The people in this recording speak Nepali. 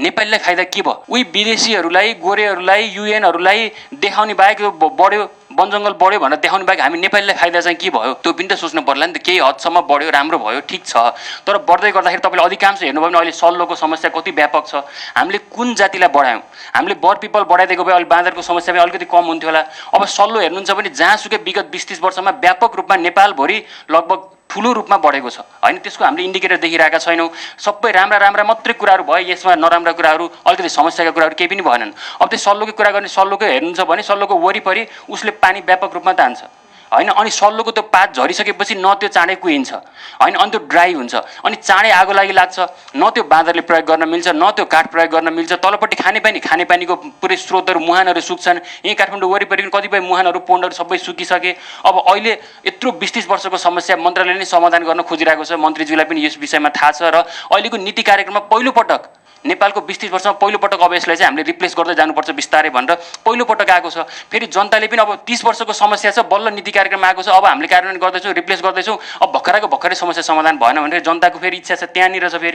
नेपालीलाई फाइदा के भयो? उही विदेशीहरूलाई, गोरेहरूलाई, युएनहरूलाई देखाउने बाहेक बढ्यो, वन जङ्गल बढ्यो भनेर देखाउने बाहेक हामी नेपालीलाई फाइदा चाहिँ के भयो? त्यो पनि त सोच्नु पर्ला नि त। केही हदसम्म बढ्यो, राम्रो भयो, ठिक छ, तर बढ्दै गर्दाखेरि तपाईँले अधिकांश हेर्नुभयो भने अहिले सल्लोको समस्या कति व्यापक छ। हामीले कुन जातिलाई बढायौँ? हामीले बर पिपल बढाइदिएको भए अहिले बाँदरको समस्या पनि अलिकति कम हुन्थ्यो होला। अब सल्लो हेर्नुहुन्छ भने जहाँसुकै विगत 20-30 वर्षमा व्यापक रूपमा नेपालभरि लगभग ठुलो रूपमा बढेको छ होइन। त्यसको हामीले इन्डिकेटर देखिरहेका छैनौँ। सबै राम्रा राम्रा मात्रै कुराहरू भयो, यसमा नराम्रा कुराहरू, अलिकति समस्याका कुराहरू केही पनि भएनन्। अब त्यो सल्लोकै कुरा गर्ने, सल्लोकै हेर्नुहुन्छ भने सल्लोको वरिपरि उसले पानी व्यापक रूपमा तान्छ होइन। अनि सल्लोको त्यो पात झरिसकेपछि न त्यो चाँडै कुहिन्छ होइन, अनि त्यो ड्राई हुन्छ, अनि चाँडै आगो लागि लाग्छ, न त्यो बाँदरले प्रयोग गर्न मिल्छ, न त्यो काठ प्रयोग गर्न मिल्छ। तलपट्टि खानेपानीको पुरै स्रोतहरू, मुहानहरू सुक्छन्। यहीँ काठमाडौँ वरिपरि कतिपय मुहानहरू, पोन्डहरू सबै सुकिसके। अब अहिले यत्रो 20-30 वर्षको समस्या मन्त्रालयले नै समाधान गर्न खोजिरहेको छ। मन्त्रीज्यूलाई पनि यस विषयमा थाहा छ र अहिलेको नीति कार्यक्रममा पहिलोपटक नेपालको 20-30 वर्षमा पहिलोपटक अब यसलाई चाहिँ हामीले रिप्लेस गर्दै जानुपर्छ बिस्तारै भनेर पहिलोपटक आएको छ। फेरि जनताले पनि अब 30 वर्षको समस्या छ, बल्ल नीति कार्यक्रम आएको छ, अब हामीले कार्यान्वयन गर्दैछौँ, रिप्लेस गर्दैछौँ, अब भर्खरको भर्खरै समस्या समाधान भएन भनेर जनताको फेरि इच्छा छ त्यहाँनिर छ। फेरि